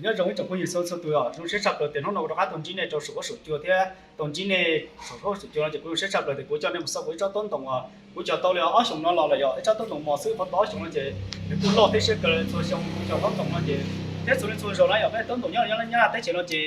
Nyob zoo ib tsoom phooj ywg txhua txhua tus, zoo siab tshaj plaws tias hnub no kuv rov qab tau ntsib nej rau saum huab saum cua thiab tau ntsib nej saum huab saum cua no ces kuv zoo siab tshaj plaws tias kuv coj nej mus xauj kuv ib tsob taub ntoo uas kuv cog tau li ob xyoos no los lawm yom, ib tsob taub ntoo mos xwb, qhov tau ob xyoos no ces nws kuj loj thiab siab kawg li txhua xyoo kuv cog taub ntoo no ces thiab txhua leej txhua zaus na yom, peb taub ntoo nyob Nyab Laj teb chaws no ces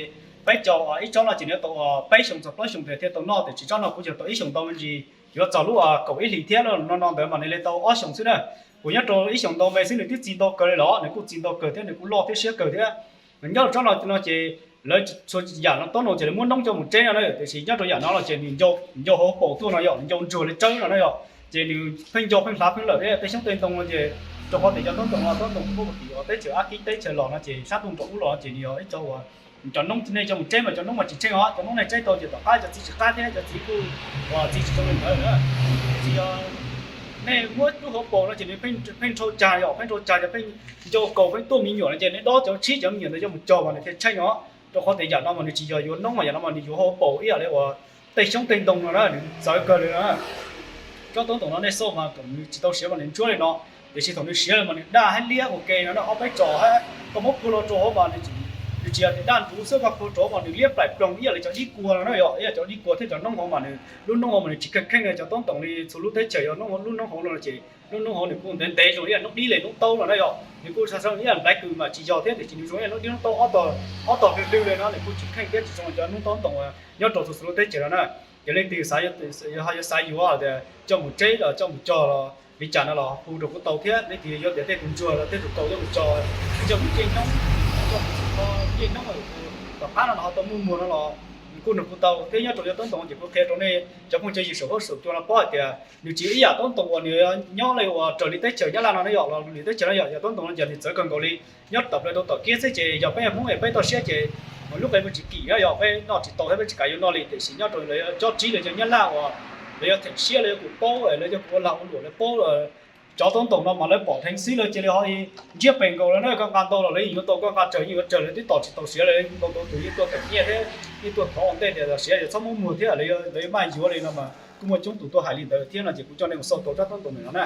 peb cog ib tsob no ces nws tau peb xyoos txog plaub xyoos ntawd thiaj tau noj, tiam sis tsob no kuv cog tau ib xyoos ntau me ntsis, yuav txog lub kaum ib hlis thiab no no ntawd mas nws li tau ob xyoos xwb na. Kuv nyob rau ib xyoos ntau me xwb nws twb txi ntau kawg li los, nws kuj txi ntau kawg thiab nws kuj loj thiab siab kawg thiab. Nyob rau tsob no no ces lawv txhua yam no taub ntoo ces lawv muab noob coj mus tseb no na, tiam sis nyob rau yam no no ces nws ncau hauv paus tuaj no yom, nws ncau ntsuag li tsawb no na yom, ces nws pheej ncau pheej hlav pheej lawm thiab. Tej xyoob tej ntoo no ces rau qhov tias cov taub ntoo no taub ntoo kuj muaj ua tim teb chaws Ab Kib teb chaws los no ces sab ntuj nraum ub los ces nws yog ib co uas cov noob nej coj mus tseb mas cov noob mas tsis tsheej os, cov noob nej tseb tau ces tom qab cov txiv tsis qab thiab cov txiv kuj uas txiv tsis zoo li ntawd na. Tsis yog nej muab rub hauv paus no ces nws pheej nrhau cag yom, pheej nrhau cag ces pheej ncau kaus pheej tuaj me nyuam no ces nej dob cov tshib cov me nyuam ntawd coj mus cog mas nws thiaj tsheej os. Rau qhov tias yam no mas nws tsis yog yuav noob mas yam no mas nws yuav hauv paus ib yam li uas tej xyoob tej ntoo no na, nws txawv kawg li na. Tsob taub ntoo no nej xauj mas kom nws tsis tau siav mas nws ntsuab li no, tiam sis thaum nws siav lawm mas nws daj thiab liab ua ke no na, ob peb tsos thiab koj muab phua los rau hauv mas nws tsis yog tias daj nruv xwb, koj phua rau hauv mas nws liab plaim ploog ib yam li cov dib kua no na yom, ib yam cov dib kua thiab cov noob hauv mas nws lub noob hauv mas nws tsis kheej kheej li cov taub ntoo li txhua lub teb chaws. Yog noob lub noob hauv no ces lub noob hauv nws kuj ntev ntev zoo ib yam noob dib li noob taub no na yom, nws kuj ib yam nplaiv kws mas tsis yog thiab tiam sis nws zoo ib yam noob dib noob taub ob tog hlwb hlwb li no, nws kuj tsis kheej thiab tsis zoo cov noob taub ntoo nyob rau txhua txhua lub teb chaws no na. Ces leej twg xav, yog ho yuav xav yuav tias coj mus tseb los coj mus cog los li cas no los hu rau kuv tau thiab, leej twg yuav tias tej tus ntsuag los tej tus kaus coj mus cog, coj mus ciaj noob, coj mus txhim kho ciaj noob, tom qab no los ho tau muaj muag no los kuj nrog kuv tau thiab. Nyob rau cov taub ntoo ces kuv qhia rau nej cov phooj cov ywg saum huab saum cua no paub hais tias nws tsis ib yam taub ntoo uas nws nyob li uas raws li teb chaws Nyab Laj no na yom, los lwm teb chaws no yom, yog taub ntoo no ces nws txawv kawg nkaus li. Nyob tom plaws rau tom kiab xwb ces yog peb Hmoob es peb toj siab ces lub qe peb tsis kim na yom, peb noj tsis tau thiab peb tsis kam yuav noj li, tiam sis nyob rau lawv cob tsib lawv cov Nyab Laj uas lawv yuav them siab lawv yuav kuv paub lawv yuav kuv ua lag ua luam lawv paub cov taub ntoo no mas lawv pom dheev xwb lawv cia li ho ntsiab pes nkaus lawm na, koj nqa ntau los lawv yeej yuav tau, koj nqa tsawg yeej yuav tsawg, lawv twb tos tsis tau siav, lawv ntau ntau tus yeej tuaj them nyiaj thiab yeej tuaj thov ua ntej tias siav yog txhob muab muag thiab lawv yuav maj yuav li no mas kuj muaj coob tus tuaj hais li ntawd thiab no ces kuv coj nej mus xauj tau tsob taub ntoo no na.